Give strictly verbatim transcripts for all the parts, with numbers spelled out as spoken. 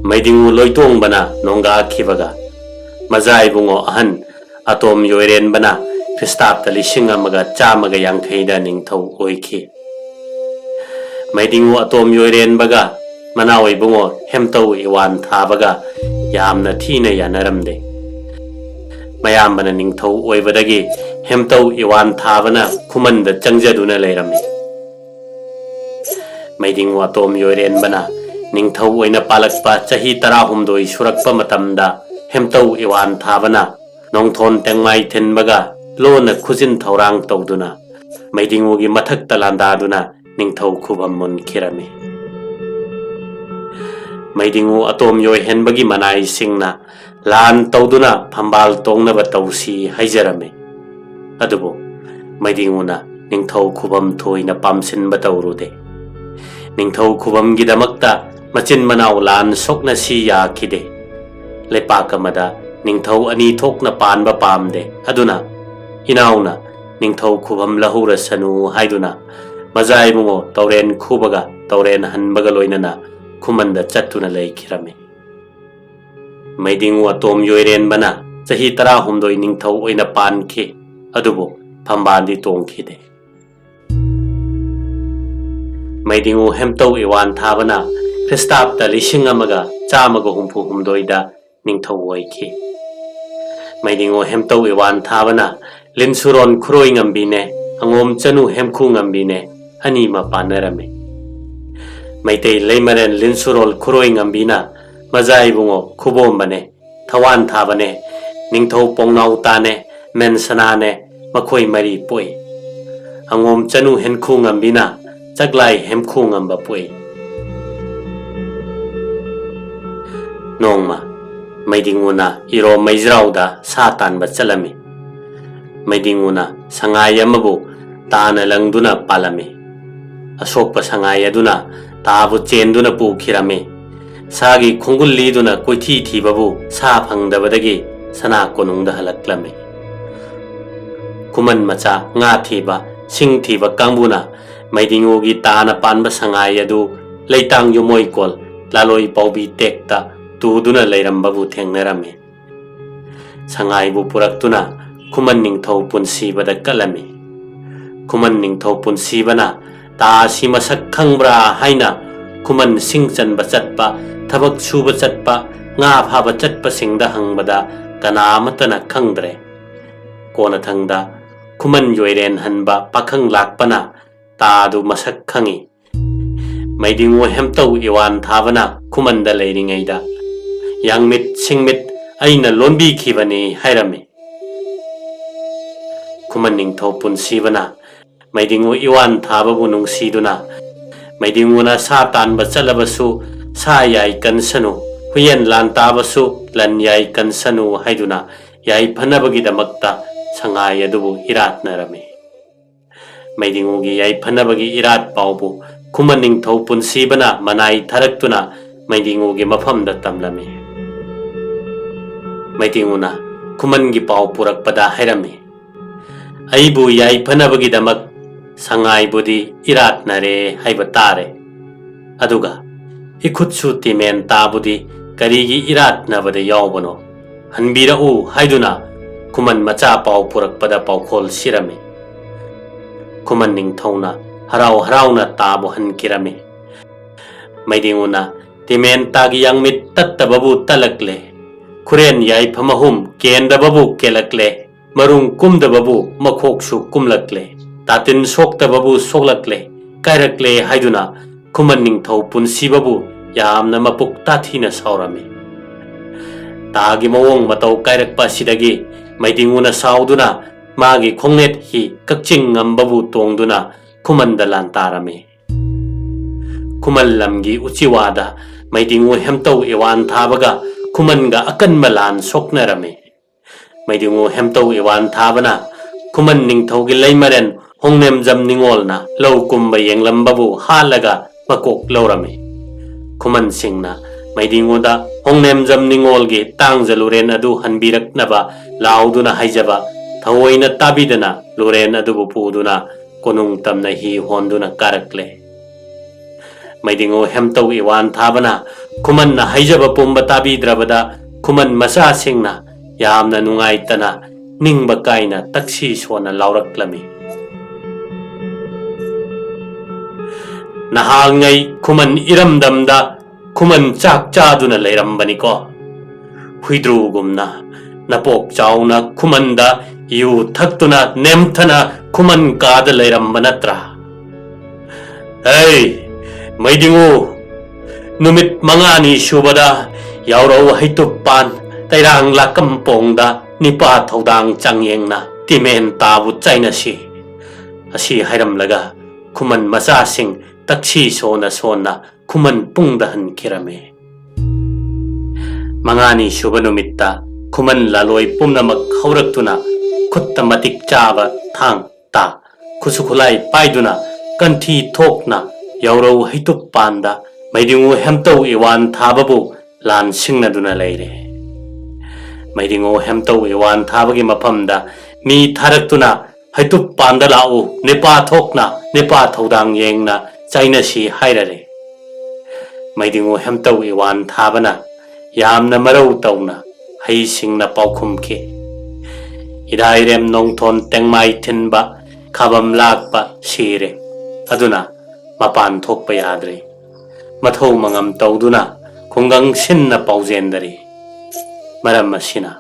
ꯃꯩꯗꯤꯡꯉꯨ ꯂꯣꯏꯇꯣꯡꯕꯅ ꯅꯣꯡꯒꯥꯈꯤꯕꯒ ꯃꯖꯥ ꯏꯕꯨꯡꯉꯣ ꯑꯍꯟ ꯑꯇꯣꯝ ꯌꯣꯏꯔꯦꯟꯕꯅ ꯈ꯭ꯔꯤꯁꯇꯥꯕꯇ ꯂꯤꯁꯤꯡ ꯑꯃꯒ ꯆꯥꯝꯃꯒ ꯌꯥꯡꯈꯩꯗ ꯅꯤꯡꯊꯧ ꯑꯣꯏꯈꯤ꯫ ꯃꯩꯗꯤꯡꯉꯨ ꯑꯇꯣꯝ ꯌꯣꯏꯔꯦꯟꯕꯒ ꯃꯅꯥꯎ ꯏꯕꯨꯡꯉꯣ ꯍꯦꯝꯇꯧ ꯏꯋꯥꯟ ꯊꯥꯕꯒ ꯌꯥꯝꯅ ꯊꯤꯅ ꯌꯥꯅꯔꯝꯗꯦ꯫ ꯃꯌꯥꯝꯕꯅ ꯅꯤꯡꯊꯧ ꯑꯣꯏꯕꯗꯒꯤ ꯍꯦꯝꯇꯧ ꯏꯋꯥꯟ ꯊꯥꯕꯅ ꯈꯨꯃꯟꯗ ꯆꯪꯖꯗꯨꯅ ꯂꯩꯔꯝꯃꯤ꯫ ꯃꯩꯗꯤꯡꯉꯨ ꯑꯇꯣꯝ ꯌꯣꯏꯔꯦꯟꯕꯅ ꯅꯤꯡꯊꯧ ꯑꯣꯏꯅ ꯄꯥꯜꯂꯛꯄ ꯆꯍꯤ ꯇꯔꯥꯍꯨꯝꯗꯣꯏ ꯁꯨꯔꯛꯄ ꯃꯇꯝꯗ ꯍꯦꯝꯇꯧ ꯏꯋꯥꯟ ꯊꯥꯕꯅ ꯅꯣꯡꯊꯣꯟ ꯇꯦꯡꯃꯥꯏ ꯊꯤꯟꯕꯒ ꯂꯣꯟꯅ ꯈꯨꯖꯤꯟ ꯊꯧꯔꯥꯡ ꯇꯧꯗꯨꯅ ꯃꯩꯗꯤꯡꯉꯨꯒꯤ ꯃꯊꯛꯇ ꯂꯥꯟꯗꯥꯗꯨꯅ ꯅꯤꯡꯊꯧ ꯈꯨꯕꯝ ꯃꯨꯟꯈꯤꯔꯝꯃꯤ꯫ ꯃꯩꯗꯤꯡꯉꯨ ꯑꯇꯣꯝ ꯌꯣꯏꯍꯦꯟꯕꯒꯤ ꯃꯅꯥꯏꯁꯤꯡꯅ ꯂꯥꯟ ꯇꯧꯗꯨꯅ ꯐꯝꯕꯥꯜ ꯇꯣꯡꯅꯕ ꯇꯧꯁꯤ ꯍꯥꯏꯖꯔꯝꯃꯤ꯫ ꯑꯗꯨꯕꯨ ꯃꯩꯗꯤꯡꯉꯨꯅ ꯅꯤꯡꯊꯧ ꯈꯨꯕꯝ ꯊꯣꯏꯅ ꯄꯥꯝꯁꯤꯟꯕ ꯇꯧꯔꯨꯗꯦ꯫ ꯅꯤꯡꯊꯧ ꯈꯨꯕꯝꯒꯤꯗꯃꯛꯇ ꯃꯆꯤꯟ ꯃꯅꯥꯎ ꯂꯥꯟ ꯁꯣꯛꯅꯁꯤ ꯌꯥꯈꯤꯗꯦ꯫ ꯂꯩꯄꯥꯛ ꯑꯃꯗ ꯅꯤꯡꯊꯧ ꯑꯅꯤ ꯊꯣꯛꯅ ꯄꯥꯟꯕ ꯄꯥꯝꯗꯦ꯫ ꯑꯗꯨꯅ ꯏꯅꯥꯎꯅ ꯅꯤꯡꯊꯧ ꯈꯨꯕꯝ ꯂꯧꯍꯧꯔꯁꯅꯨ ꯍꯥꯏꯗꯨꯅ ꯃꯖꯥ ꯏꯕꯨꯡꯉꯣ ꯇꯧꯔꯦꯟ ꯈꯨꯕꯒ ꯇꯧꯔꯦꯟ ꯍꯟꯕꯒ ꯂꯣꯏꯅꯅ ꯈꯨꯃꯟꯗ ꯆꯠꯇꯨꯅ ꯂꯩꯈꯤꯔꯝꯃꯤ꯫ ꯃꯩꯗꯤꯡꯉꯨ ꯑꯇꯣꯝ ꯌꯣꯏꯔꯦꯟꯕꯅ ꯆꯍꯤ ꯇꯔꯥꯍꯨꯝꯗꯣꯏ ꯅꯤꯡꯊꯧ ꯑꯣꯏꯅ ꯄꯥꯟꯈꯤ꯫ ꯑꯗꯨꯕꯨ ꯐꯝꯕꯥꯜꯗꯤ ꯇꯣꯡꯈꯤꯗꯦ꯫ ꯃꯩꯗꯤꯡꯉꯨ ꯍꯦꯝꯇꯧ ꯏꯋꯥꯟ ꯊꯥꯕꯅ ꯈ꯭ꯔꯤꯁꯇꯥꯕꯇ ꯂꯤꯁꯤꯡ ꯑꯃꯒ ꯆꯥꯝꯃꯒ ꯍꯨꯝꯐꯨ ꯍꯨꯝꯗꯣꯏꯗ ꯅꯤꯡꯊꯧ ꯑꯣꯏꯈꯤ꯫ ꯃꯩꯗꯤꯡꯉꯨ ꯍꯦꯝꯇꯧ ꯏꯋꯥꯟ ꯊꯥꯕꯅ ꯂꯤꯟꯁꯨꯔꯣꯟ ꯈꯨꯔꯣꯏ ꯉꯝꯕꯤꯅꯦ, ꯑꯉꯣꯝ ꯆꯅꯨ ꯍꯦꯝꯈꯨ ꯉꯝꯕꯤꯅꯦ ꯑꯅꯤꯃ ꯄꯥꯟꯅꯔꯝꯃꯤ꯫ ꯃꯩꯇꯩ ꯂꯩꯃꯔꯦꯟ ꯂꯤꯟꯁꯨꯔꯣꯜ ꯈꯨꯔꯣꯏ ꯉꯝꯕꯤꯅ ꯃꯖꯥ ꯏꯕꯨꯡꯉꯣ ꯈꯨꯕꯣꯝꯕꯅꯦ, ꯊꯋꯥꯟ ꯊꯥꯕꯅꯦ, ꯅꯤꯡꯊꯧ ꯄꯣꯡꯅꯥꯎ ꯇꯥꯅꯦ, ꯃꯦꯟ ꯁꯅꯥꯅꯦ, ꯃꯈꯣꯏ ꯃꯔꯤ ꯄꯣꯛꯏ꯫ ꯑꯉꯣꯝ ꯆꯅꯨ ꯍꯦꯟꯈꯨ ꯉꯝꯕꯤꯅ ꯆꯥꯛꯂꯥꯏ ꯍꯦꯝꯈꯨ ꯉꯝꯕ ꯄꯣꯛꯏ꯫ ꯅꯣꯡꯃ ꯃꯩꯗꯤꯡꯉꯨꯅ ꯏꯔꯣꯝ ꯃꯩꯖ꯭ꯔꯥꯎꯗ ꯁꯥ ꯇꯥꯟꯕ ꯆꯠꯂꯝꯃꯤ꯫ ꯃꯩꯗꯤꯡꯉꯨꯅ ꯁꯉꯥꯏ ꯑꯃꯕꯨ ꯇꯥꯅ ꯂꯪꯗꯨꯅ ꯄꯥꯜꯂꯝꯃꯤ꯫ ꯑꯁꯣꯛꯄ ꯁꯉꯥꯏ ꯑꯗꯨꯅ ꯇꯥꯕꯨ ꯆꯦꯟꯗꯨꯅ ꯄꯨꯈꯤꯔꯝꯃꯤ꯫ ꯁꯥꯒꯤ ꯈꯣꯡꯒꯨꯜ ꯂꯤꯗꯨꯅ ꯀꯣꯏꯊꯤ ꯊꯤꯕꯕꯨ ꯁꯥ ꯐꯪꯗꯕꯗꯒꯤ ꯁꯅꯥ ꯀꯣꯅꯨꯡꯗ ꯍꯜꯂꯛꯂꯝꯃꯤ꯫ ꯈꯨꯃꯟ ꯃꯆꯥ ꯉꯥ ꯊꯤꯕ, ꯁꯤꯡ ꯊꯤꯕ ꯀꯥꯡꯕꯨꯅ ꯃꯩꯗꯤꯡꯉꯨꯒꯤ ꯇꯥꯅ ꯄꯥꯟꯕ ꯁꯉꯥꯏ ꯑꯗꯨ ꯂꯩꯇꯥꯡ ꯌꯨꯝꯃꯣꯏꯀꯣꯜ ꯂꯥꯂꯣꯏ ꯄꯥꯎꯕꯤ ꯇꯦꯛꯇ ꯇꯨꯗꯨꯅ ꯂꯩꯔꯝꯕꯕꯨ ꯊꯦꯡꯅꯔꯝꯃꯤ꯫ ꯁꯉꯥꯏꯕꯨ ꯄꯨꯔꯛꯇꯨꯅ ꯈꯨꯃꯟ ꯅꯤꯡꯊꯧ ꯄꯨꯟꯁꯤꯕꯗ ꯀꯠꯂꯝꯃꯤ꯫ ꯈꯨꯃꯟ ꯅꯤꯡꯊꯧ ꯄꯨꯟꯁꯤꯕꯅ ꯇꯥ ꯑꯁꯤ ꯃꯁꯛ ꯈꯪꯕ꯭ꯔꯥ ꯍꯥꯏꯅ ꯈꯨꯃꯟ ꯁꯤꯡ ꯆꯟꯕ ꯆꯠꯄ, ꯊꯕꯛ ꯁꯨꯕ ꯆꯠꯄ, ꯉꯥ ꯐꯥꯕ ꯆꯠꯄꯁꯤꯡꯗ ꯍꯪꯕꯗ ꯀꯅꯥ ꯑꯃꯠꯇꯅ ꯈꯪꯗ꯭ꯔꯦ꯫ ꯀꯣꯟꯅꯊꯪꯗ ꯈꯨꯃꯟ ꯌꯣꯏꯔꯦꯟ ꯍꯟꯕ ꯄꯥꯈꯪ ꯂꯥꯛꯄꯅ ꯇꯥꯗꯨ ꯃꯁꯛ ꯈꯪꯏ꯫ ꯃꯩꯗꯤꯡꯉꯨ ꯍꯦꯝꯇꯧ ꯏꯋꯥꯟ ꯊꯥꯕꯅ ꯈꯨꯃꯟꯗ ꯂꯩꯔꯤꯉꯩꯗ ꯌꯥꯡꯃꯤꯠ ꯁꯤꯡꯃꯤꯠ ꯑꯩꯅ ꯂꯣꯟꯕꯤꯈꯤꯕꯅꯤ ꯍꯥꯏꯔꯝꯃꯤ꯫ ꯈꯨꯃꯟ ꯅꯤꯡꯊꯧ ꯄꯨꯟꯁꯤꯕꯅ ꯃꯩꯗꯤꯡꯉꯨ ꯏꯋꯥꯟ ꯊꯥꯕꯕꯨ ꯅꯨꯡꯁꯤꯗꯨꯅ, ꯃꯩꯗꯤꯡꯉꯨꯅ ꯁꯥ ꯇꯥꯟꯕ ꯆꯠꯂꯕꯁꯨ ꯁꯥ ꯌꯥꯏ ꯀꯟꯁꯅꯨ, ꯍꯨꯌꯦꯟ ꯂꯥꯟ ꯇꯥꯕꯁꯨ ꯂꯟ ꯌꯥꯏ ꯀꯟꯁꯅꯨ ꯍꯥꯏꯗꯨꯅ ꯌꯥꯏꯐꯅꯕꯒꯤꯗꯃꯛꯇ ꯁꯉꯥꯏ ꯑꯗꯨꯕꯨ ꯏꯔꯥꯠꯅꯔꯝꯃꯤ꯫ ꯃꯩꯗꯤꯡꯉꯨꯒꯤ ꯌꯥꯏꯐꯅꯕꯒꯤ ꯏꯔꯥꯠ ꯄꯥꯎꯕꯨ ꯈꯨꯃꯟ ꯅꯤꯡꯊꯧ ꯄꯨꯟꯁꯤꯕꯅ ꯃꯅꯥꯏ ꯊꯥꯔꯛꯇꯨꯅ ꯃꯩꯗꯤꯡꯉꯨꯒꯤ ꯃꯐꯝꯗ ꯇꯝꯂꯝꯃꯤ꯫ ꯃꯩꯗꯤꯡꯉꯨꯅ ꯈꯨꯃꯟꯒꯤ ꯄꯥꯎ ꯄꯨꯔꯛꯄꯗ ꯍꯥꯏꯔꯝꯃꯤ, "ꯑꯩꯕꯨ ꯌꯥꯏꯐꯅꯕꯒꯤꯗꯃꯛ ꯁꯉꯥꯏꯕꯨꯗꯤ ꯏꯔꯥꯠꯅꯔꯦ ꯍꯥꯏꯕ ꯇꯥꯔꯦ꯫ ꯑꯗꯨꯒ ꯏꯈꯨꯠꯁꯨ ꯇꯤꯃꯦꯟ ꯇꯥꯕꯨꯗꯤ ꯀꯔꯤꯒꯤ ꯏꯔꯥꯠꯅꯕꯗ ꯌꯥꯎꯕꯅꯣ? ꯍꯟꯕꯤꯔꯛꯎ" ꯍꯥꯏꯗꯨꯅ ꯈꯨꯃꯟ ꯃꯆꯥ ꯄꯥꯎ ꯄꯨꯔꯛꯄꯗ ꯄꯥꯎꯈꯣꯜ ꯁꯤꯔꯝꯃꯤ꯫ ꯈꯨꯃꯟ ꯅꯤꯡꯊꯧꯅ ꯍꯔꯥꯎ ꯍꯔꯥꯎꯅ ꯇꯥꯕꯨ ꯍꯟꯈꯤꯔꯝꯃꯤ꯫ ꯃꯩꯗꯤꯡꯉꯨꯅ ꯇꯤꯃꯦꯟ ꯇꯥꯒꯤ ꯌꯥꯡꯃꯤꯠ ꯇꯠꯇꯕꯕꯨ ꯇꯠꯂꯛꯂꯦ, ꯈꯨꯔꯦꯟ ꯌꯥꯏꯐꯝ ꯑꯍꯨꯝ ꯀꯦꯟꯗꯕꯕꯨ ꯀꯦꯜꯂꯛꯂꯦ, ꯃꯔꯨꯝ ꯀꯨꯝꯗꯕꯕꯨ ꯃꯈꯣꯛꯁꯨ ꯀꯨꯝꯂꯛꯂꯦ, ꯇꯥꯇꯤꯟ ꯁꯣꯛꯇꯕꯕꯨ ꯁꯣꯛꯂꯛꯂꯦ, ꯀꯥꯏꯔꯛꯂꯦ ꯍꯥꯏꯗꯨꯅ ꯈꯨꯃꯟ ꯅꯤꯡꯊꯧ ꯄꯨꯟꯁꯤꯕꯕꯨ ꯌꯥꯝꯅ ꯃꯄꯨꯛ ꯇꯥꯊꯤꯅ ꯁꯥꯎꯔꯝꯃꯤ꯫ ꯇꯥꯒꯤ ꯃꯑꯣꯡ ꯃꯇꯧ ꯀꯥꯏꯔꯛꯄ ꯑꯁꯤꯗꯒꯤ ꯃꯩꯗꯤꯡꯉꯨꯅ ꯁꯥꯎꯗꯨꯅ ꯃꯥꯒꯤ ꯈꯣꯡꯅꯦꯠ ꯍꯤ ꯀꯛꯆꯤꯡ ꯉꯝꯕꯕꯨ ꯇꯣꯡꯗꯨꯅ ꯈꯨꯃꯟꯗ ꯂꯥꯟ ꯇꯥꯔꯝꯃꯤ꯫ ꯈꯨꯃꯟ ꯂꯝꯒꯤ ꯎꯆꯤꯋꯥꯗ ꯃꯩꯗꯤꯡꯉꯨ ꯍꯦꯝꯇꯧ ꯏꯋꯥꯟ ꯊꯥꯕꯒ ꯈꯨꯃꯟꯒ ꯑꯀꯟꯕ ꯂꯥꯟ ꯁꯣꯛꯅꯔꯝꯃꯤ꯫ ꯃꯩꯗꯤꯡꯉꯨ ꯍꯦꯝꯇꯧ ꯏꯋꯥꯟ ꯊꯥꯕꯅ ꯈꯨꯃꯟ ꯅꯤꯡꯊꯧꯒꯤ ꯂꯩꯃꯔꯦꯟ ꯍꯣꯡꯅꯦꯝꯖꯝ ꯅꯤꯉꯣꯜꯅ ꯂꯧ ꯀꯨꯝꯕ ꯌꯦꯡꯂꯝꯕꯕꯨ ꯍꯥꯠꯂꯒ ꯃꯀꯣꯛ ꯂꯧꯔꯝꯃꯤ꯫ ꯈꯨꯃꯟꯁꯤꯡꯅ ꯃꯩꯗꯤꯡꯉꯨꯗ ꯍꯣꯡꯅꯦꯝꯖꯝ ꯅꯤꯉꯣꯜꯒꯤ ꯇꯥꯡꯖ ꯂꯨꯔꯦꯟ ꯑꯗꯨ ꯍꯟꯕꯤꯔꯛꯅꯕ ꯂꯥꯎꯗꯨꯅ ꯍꯥꯏꯖꯕ ꯊꯑꯣꯏꯅ ꯇꯥꯕꯤꯗꯅ ꯂꯨꯔꯦꯟ ꯑꯗꯨꯕꯨ ꯄꯨꯗꯨꯅ ꯀꯣꯅꯨꯡ ꯇꯝꯅ ꯍꯤ ꯍꯣꯟꯗꯨꯅ ꯀꯥꯔꯛꯂꯦ꯫ ꯃꯩꯗꯤꯡꯉꯨ ꯍꯦꯝꯇꯧ ꯏꯋꯥꯟ ꯊꯥꯕꯅ ꯈꯨꯃꯟꯅ ꯍꯥꯏꯖꯕ ꯄꯨꯝꯕ ꯇꯥꯕꯤꯗ꯭ꯔꯕꯗ, ꯈꯨꯃꯟ ꯃꯆꯥꯁꯤꯡꯅ ꯌꯥꯝꯅ ꯅꯨꯡꯉꯥꯏꯇꯅ, ꯅꯤꯡꯕ ꯀꯥꯏꯅ ꯇꯛꯁꯤ ꯁꯣꯟꯅ ꯂꯥꯎꯔꯛꯂꯝꯃꯤ꯫ ꯅꯍꯥꯟꯉꯩ ꯈꯨꯃꯟ ꯏꯔꯝꯗꯝꯗ ꯈꯨꯃꯟ ꯆꯥꯛ ꯆꯥꯗꯨꯅ ꯂꯩꯔꯝꯕꯅꯤꯀꯣ꯫ ꯍꯨꯏꯗ꯭ꯔꯨꯒꯨꯝꯅ ꯅꯄꯣꯛ ꯆꯥꯎꯅ ꯈꯨꯃꯟꯗ ꯌꯨ ꯊꯛꯇꯨꯅ ꯅꯦꯝꯊꯅ ꯈꯨꯃꯟ ꯀꯥꯗ ꯂꯩꯔꯝꯕ ꯅꯠꯇ꯭ꯔꯥ? ꯑꯩ ꯃꯩꯗꯤꯡꯉꯨ, ꯅꯨꯃꯤꯠ ꯃꯉꯥꯅꯤ ꯁꯨꯕꯗ ꯌꯥꯎꯔꯧ ꯍꯩꯇꯨꯞ ꯄꯥꯟ ꯀꯩꯔꯥꯡ ꯂꯥꯛꯀꯝ ꯄꯣꯡꯗ ꯅꯤꯄꯥ ꯊꯧꯗꯥꯡ ꯆꯥꯡꯌꯦꯡꯅ ꯇꯤꯃꯦꯟ ꯇꯥꯕꯨ ꯆꯥꯏꯅꯁꯤ꯫ ꯑꯁꯤ ꯍꯥꯏꯔꯝꯂꯒ ꯈꯨꯃꯟ ꯃꯆꯥꯁꯤꯡ ꯇꯛꯁꯤ ꯁꯣꯟꯅ ꯁꯣꯟꯅ ꯈꯨꯃꯟ ꯄꯨꯡꯗ ꯍꯟꯈꯤꯔꯝꯃꯤ꯫ ꯃꯉꯥꯅꯤ ꯁꯨꯕ ꯅꯨꯃꯤꯠꯇ ꯈꯨꯃꯟ ꯂꯥꯂꯣꯏ ꯄꯨꯝꯅꯃꯛ ꯍꯧꯔꯛꯇꯨꯅ ꯈꯨꯠꯇ ꯃꯇꯤꯛ ꯆꯥꯕ ꯊꯥꯡ ꯇꯥ ꯈꯨꯠꯁꯨ ꯈꯨꯠꯂꯥꯏ ꯄꯥꯏꯗꯨꯅ ꯀꯟꯊꯤ ꯊꯣꯛꯅ ꯌꯥꯎꯔꯧ ꯍꯩꯇꯨꯞ ꯄꯥꯟꯗ ꯃꯩꯗꯤꯡꯉꯨ ꯍꯦꯝꯇꯧ ꯏꯋꯥꯟ ꯊꯥꯕꯕꯨ ꯂꯥꯟ ꯁꯤꯡꯅꯗꯨꯅ ꯂꯩꯔꯦ꯫ ꯃꯩꯗꯤꯡꯉꯨ ꯍꯦꯝꯇꯧ ꯏꯋꯥꯟ ꯊꯥꯕꯒꯤ ꯃꯐꯝꯗ ꯃꯤ ꯊꯥꯔꯛꯇꯨꯅ ꯍꯩꯇꯨꯞ ꯄꯥꯟꯗ ꯂꯥꯛꯎ, ꯅꯤꯄꯥ ꯊꯣꯛꯅ, ꯅꯤꯄꯥ ꯊꯧꯗꯥꯡ ꯌꯦꯡꯅ ꯆꯥꯏꯅꯁꯤ ꯍꯥꯏꯔꯔꯦ꯫ ꯃꯩꯗꯤꯡꯉꯨ ꯍꯦꯝꯇꯧ ꯏꯋꯥꯟ ꯊꯥꯕꯅ ꯌꯥꯝꯅ ꯃꯔꯧ ꯇꯧꯅ ꯍꯩꯁꯤꯡꯅ ꯄꯥꯎꯈꯨꯝꯈꯤ꯫ ꯏꯔꯥꯏꯔꯦꯝ ꯅꯣꯡꯊꯣꯟ ꯇꯦꯡꯃꯥꯏ ꯊꯤꯟꯕ ꯈꯥꯕꯝ ꯂꯥꯛꯄ ꯁꯤꯔꯦ꯫ ꯑꯗꯨꯅ ꯃꯄꯥꯟ ꯊꯣꯛꯄ ꯌꯥꯗ꯭ꯔꯦ꯫ ꯃꯊꯧ ꯃꯉꯝ ꯇꯧꯗꯨꯅ ꯈꯨꯡꯒꯪ ꯁꯤꯟꯅ ꯄꯥꯎꯖꯦꯟꯗꯔꯤ꯫ ꯃꯔꯝ ꯑꯁꯤꯅ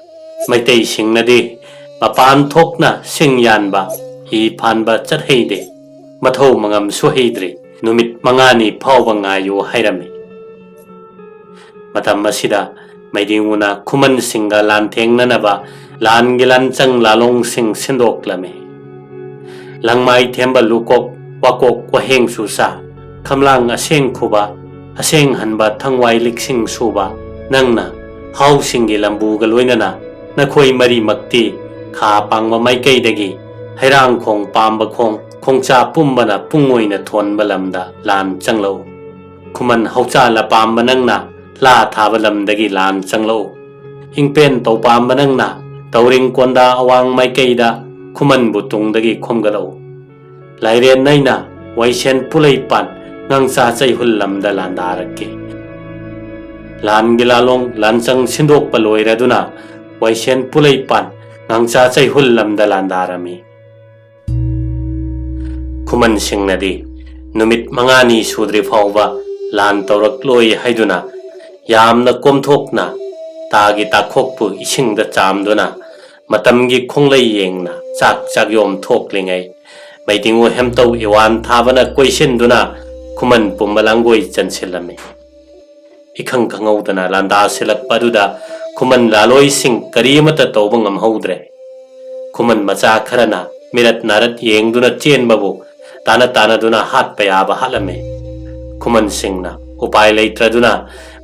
ꯃꯩꯇꯩꯁꯤꯡꯅꯗꯤ ꯃꯄꯥꯟ ꯊꯣꯛꯅ ꯁꯤꯡ ꯌꯥꯟꯕ, ꯍꯤ ꯐꯥꯟꯕ ꯆꯠꯍꯩꯗꯦ꯫ ꯃꯊꯧ ꯃꯉꯝꯁꯨ ꯍꯩꯗ꯭ꯔꯤ꯫ ꯅꯨꯃꯤꯠ ꯃꯉꯥꯅꯤ ꯐꯥꯎꯕ ꯉꯥꯏꯌꯨ ꯍꯥꯏꯔꯝꯃꯤ꯫ ꯃꯇꯝ ꯑꯁꯤꯗ ꯃꯩꯗꯤꯡꯉꯨꯅ ꯈꯨꯃꯟꯁꯤꯡꯒ ꯂꯥꯟꯊꯦꯡꯅꯅꯕ ꯂꯥꯟꯒꯤ ꯂꯥꯟꯆꯪ ꯂꯥꯂꯣꯡꯁꯤꯡ ꯁꯤꯟꯗꯣꯛꯂꯝꯃꯤ꯫ ꯂꯪꯃꯥꯏ ꯊꯦꯝꯕ ꯂꯨꯀꯣꯛ ꯋꯥꯀꯣꯛ ꯋꯥꯍꯦꯡ ꯁꯨꯁꯥ, ꯈꯝꯂꯥꯡ ꯑꯁꯦꯡ ꯈꯨꯕ, ꯑꯁꯦꯡ ꯍꯟꯕ ꯊꯪꯋꯥꯏ ꯂꯤꯛꯁꯤꯡ ꯁꯨꯕ, ꯅꯪꯅ ꯍꯥꯎꯁꯤꯡꯒꯤ ꯂꯝꯕꯨꯒ ꯂꯣꯏꯅꯅ ꯅꯈꯣꯏ ꯃꯔꯤꯃꯛꯇꯤ ꯈꯥ ꯄꯥꯡꯕ ꯃꯥꯏꯀꯩꯗꯒꯤ ꯍꯩꯔꯥꯡꯈꯣꯡ ꯄꯥꯝꯕ ꯈꯣꯡ ꯈꯣꯡꯆꯥ ꯄꯨꯝꯕꯅ ꯄꯨꯡ ꯑꯣꯏꯅ ꯊꯣꯟꯕ ꯂꯝꯗ ꯂꯥꯟ ꯆꯪꯂꯛꯎ꯫ ꯈꯨꯃꯟ ꯍꯧꯆꯥꯜ ꯑꯄꯥꯝꯕ ꯅꯪꯅ ꯂꯥ ꯊꯥꯕ ꯂꯝꯗꯒꯤ ꯂꯥꯟ ꯆꯪꯂꯛꯎ꯫ ꯏꯪꯄꯦꯟ ꯇꯧꯄꯥꯝꯕ ꯅꯪꯅ ꯇꯧꯔꯤꯡ ꯀꯣꯟꯗꯥ ꯑꯋꯥꯡ ꯃꯥꯏꯀꯩꯗ ꯈꯨꯃꯟꯕꯨ ꯇꯨꯡꯗꯒꯤ ꯈꯣꯝꯒꯠꯂꯛꯎ꯫ ꯂꯥꯏꯔꯦꯟ ꯅꯩꯅ ꯋꯥꯏꯁꯦꯟ ꯄꯨꯂꯩꯄꯥꯟ ꯉꯥꯡꯆꯥ ꯆꯩꯍꯨꯜ ꯂꯝꯗ ꯂꯥꯟꯗꯥꯔꯛꯈꯤ꯫ ꯂꯥꯟꯒꯤ ꯂꯥꯂꯣꯡ ꯂꯥꯟꯆꯪ ꯁꯤꯟꯗꯣꯛꯄ ꯂꯣꯏꯔꯗꯨꯅ ꯋꯥꯏꯁꯦꯟ ꯄꯨꯂꯩꯄꯥꯟ ꯉꯥꯡꯆꯥ ꯆꯩꯍꯨꯜ ꯂꯝꯗ ꯂꯥꯟꯗꯥꯔꯝꯃꯤ꯫ ꯈꯨꯃꯟꯁꯤꯡꯅꯗꯤ ꯅꯨꯃꯤꯠ ꯃꯉꯥꯅꯤ ꯁꯨꯗ꯭ꯔꯤ ꯐꯥꯎꯕ ꯂꯥꯟ ꯇꯧꯔꯛꯂꯣꯏ ꯍꯥꯏꯗꯨꯅ ꯌꯥꯝꯅ ꯀꯣꯝꯊꯣꯛꯅ ꯇꯥꯒꯤ ꯇꯥꯈꯣꯛꯄꯨ ꯏꯁꯤꯡꯗ ꯆꯥꯝꯗꯨꯅ ꯃꯇꯝꯒꯤ ꯈꯣꯡꯂꯩ ꯌꯦꯡꯅ ꯆꯥꯛ ꯆꯥꯛꯌꯣꯝ ꯊꯣꯛꯂꯤꯉꯩ ꯃꯩꯗꯤꯡꯉꯨ ꯍꯦꯝꯇꯧ ꯏꯋꯥꯟ ꯊꯥꯕꯅ ꯀꯣꯏꯁꯤꯟꯗꯨꯅ ꯈꯨꯃꯟ ꯄꯨꯝꯕ ꯂꯥꯡꯒꯣꯏ ꯆꯟꯁꯤꯜꯂꯝꯃꯤ꯫ ꯏꯈꯪ ꯈꯪꯍꯧꯗꯅ ꯂꯥꯟꯗꯥ ꯁꯤꯜꯂꯛꯄ ꯑꯗꯨꯗ ꯈꯨꯃꯟ ꯂꯥꯂꯣꯏꯁꯤꯡ ꯀꯔꯤ ꯑꯃꯠꯇ ꯇꯧꯕ ꯉꯝꯍꯧꯗ꯭ꯔꯦ꯫ ꯈꯨꯃꯟ ꯃꯆꯥ ꯈꯔꯅ ꯃꯤꯔꯠ ꯅꯥꯔꯠ ꯌꯦꯡꯗꯨꯅ ꯆꯦꯟꯕꯕꯨ ꯇꯥꯅ ꯇꯥꯅꯗꯨꯅ ꯍꯥꯠꯄ ꯌꯥꯕ ꯍꯥꯠꯂꯝꯃꯤ꯫ ꯈꯨꯃꯟꯁꯤꯡꯅ ꯎꯄꯥꯏ ꯂꯩꯇ꯭ꯔꯗꯨꯅ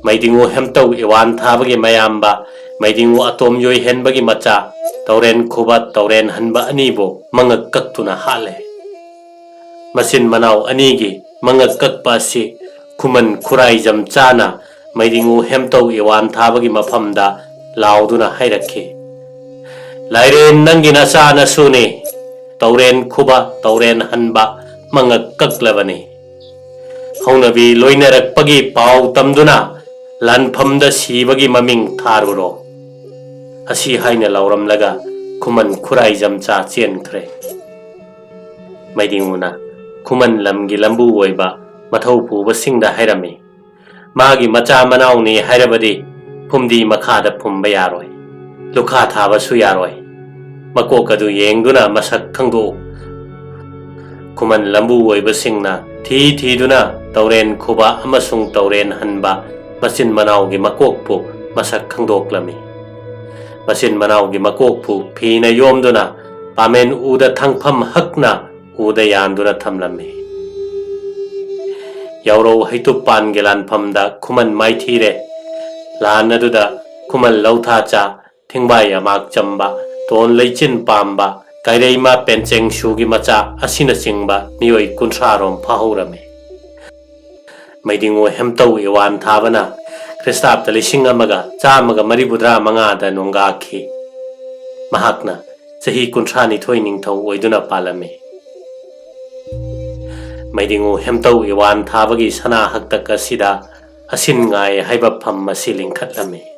ꯃꯩꯗꯤꯡꯉꯨ ꯍꯦꯝꯇꯧ ꯏꯋꯥꯟ ꯊꯥꯕꯒꯤ ꯃꯌꯥꯝꯕ ꯃꯩꯗꯤꯡꯉꯨ ꯑꯇꯣꯝ ꯌꯣꯏꯍꯦꯟꯕꯒꯤ ꯃꯆꯥ ꯇꯧꯔꯦꯟ ꯈꯨꯕ ꯇꯧꯔꯦꯟ ꯍꯟꯕ ꯑꯅꯤꯕꯨ ꯃꯉꯛ ꯀꯛꯇꯨꯅ ꯍꯥꯠꯂꯦ꯫ ꯃꯆꯤꯟ ꯃꯅꯥꯎ ꯑꯅꯤꯒꯤ ꯃꯉꯛ ꯀꯛꯄ ꯑꯁꯤ ꯈꯨꯃꯟ ꯈꯨꯔꯥꯏꯖꯝ ꯆꯥꯅ ꯃꯩꯗꯤꯡꯉꯨ ꯍꯦꯝꯇꯧ ꯏꯋꯥꯟ ꯊꯥꯕꯒꯤ ꯃꯐꯝꯗ ꯂꯥꯎꯗꯨꯅ ꯍꯥꯏꯔꯛꯈꯤ, "ꯂꯥꯏꯔꯦꯟ ꯅꯪꯒꯤ ꯅꯆꯥ ꯅꯁꯨꯅꯤ, ꯇꯧꯔꯦꯟ ꯈꯨꯕ ꯇꯧꯔꯦꯟ ꯍꯟꯕ ꯃꯉꯛ ꯀꯛꯂꯕꯅꯤ꯫ ꯍꯧꯅꯕꯤ ꯂꯣꯏꯅꯔꯛꯄꯒꯤ ꯄꯥꯎ ꯇꯝꯗꯨꯅ ꯂꯥꯟꯐꯝꯗ ꯁꯤꯕꯒꯤ ꯃꯃꯤꯡ ꯊꯥꯔꯨꯔꯣ"꯫ ꯑꯁꯤ ꯍꯥꯏꯅ ꯂꯥꯎꯔꯝꯂꯒ ꯈꯨꯃꯟ ꯈꯨꯔꯥꯏꯖꯝꯆꯥ ꯆꯦꯟꯈ꯭ꯔꯦ꯫ ꯃꯩꯗꯤꯡꯉꯨꯅ ꯈꯨꯃꯟ ꯂꯝꯒꯤ ꯂꯝꯕꯨ ꯑꯣꯏꯕ ꯃꯊꯧ ꯄꯨꯕꯁꯤꯡꯗ ꯍꯥꯏꯔꯝꯃꯤ, ꯃꯥꯒꯤ ꯃꯆꯥ ꯃꯅꯥꯎꯅꯤ ꯍꯥꯏꯔꯕꯗꯤ ꯐꯨꯝꯗꯤ ꯃꯈꯥꯗ ꯐꯨꯝꯕ ꯌꯥꯔꯣꯏ, ꯂꯨꯈꯥ ꯊꯥꯕꯁꯨ ꯌꯥꯔꯣꯏ꯫ ꯃꯀꯣꯛ ꯑꯗꯨ ꯌꯦꯡꯗꯨꯅ ꯃꯁꯛ ꯈꯪꯗꯣꯛꯎ꯫ ꯈꯨꯃꯟ ꯂꯝꯕꯨ ꯑꯣꯏꯕꯁꯤꯡꯅ ꯊꯤ ꯊꯤꯗꯨꯅ ꯇꯧꯔꯦꯟ ꯈꯨꯕ ꯑꯃꯁꯨꯡ ꯇꯧꯔꯦꯟ ꯍꯟꯕ ꯃꯆꯤꯟ ꯃꯅꯥꯎꯒꯤ ꯃꯀꯣꯛꯄꯨ ꯃꯁꯛ ꯈꯪꯗꯣꯛꯂꯝꯃꯤ꯫ ꯃꯆꯤꯟ ꯃꯅꯥꯎꯒꯤ ꯃꯀꯣꯛꯄꯨ ꯐꯤꯅ ꯌꯣꯝꯗꯨꯅ ꯄꯥꯃꯦꯟ ꯎꯗ ꯊꯥꯡꯐꯝ ꯍꯛꯅ ꯎꯗ ꯌꯥꯟꯗꯨꯅ ꯊꯝꯂꯝꯃꯤ꯫ ꯌꯥꯎꯔꯧ ꯍꯩꯇꯨꯞ ꯄꯥꯟꯒꯤ ꯂꯥꯟꯐꯝꯗ ꯈꯨꯃꯟ ꯃꯥꯏꯊꯤꯔꯦ꯫ ꯂꯥꯟ ꯑꯗꯨꯗ ꯈꯨꯃꯟ ꯂꯧꯊꯥꯆꯥ, ꯊꯤꯡꯕꯥꯏ ꯑꯃꯥꯛ ꯆꯝꯕ, ꯇꯣꯟ ꯂꯩꯆꯤꯟ ꯄꯥꯝꯕ, ꯀꯥꯏꯔꯩꯃ ꯄꯦꯟꯆꯦꯡꯁꯨꯒꯤ ꯃꯆꯥ ꯑꯁꯤꯅꯆꯤꯡꯕ ꯃꯤꯑꯣꯏ ꯀꯨꯟꯊ꯭ꯔꯥ ꯔꯣꯝ ꯐꯥꯍꯧꯔꯝꯃꯤ꯫ ꯃꯩꯗꯤꯡꯉꯨ ꯍꯦꯝꯇꯧ ꯏꯋꯥꯟ ꯊꯥꯕꯅ ꯈ꯭ꯔꯤꯁꯇꯥꯕꯗ ꯂꯤꯁꯤꯡ ꯑꯃꯒ ꯆꯥꯝꯃꯒ ꯃꯔꯤꯐꯨꯇꯔꯥ ꯃꯉꯥꯗ ꯅꯣꯡꯒꯥꯈꯤ꯫ ꯃꯍꯥꯛꯅ ꯆꯍꯤ ꯀꯨꯟꯊ꯭ꯔꯥ ꯅꯤꯊꯣꯏ ꯅꯤꯡꯊꯧ ꯑꯣꯏꯗꯨꯅ ꯄꯥꯜꯂꯝꯃꯤ꯫ ꯃꯩꯗꯤꯡꯉꯨ ꯍꯦꯝꯇꯧ ꯏꯋꯥꯟ ꯊꯥꯕꯒꯤ ꯁꯅꯥ ꯍꯛꯇꯛ ꯑꯁꯤꯗ ꯑꯁꯤꯟꯉꯥꯏ ꯍꯥꯏꯕ ꯐꯝ ꯑꯁꯤ ꯂꯤꯡꯈꯠꯂꯝꯃꯤ꯫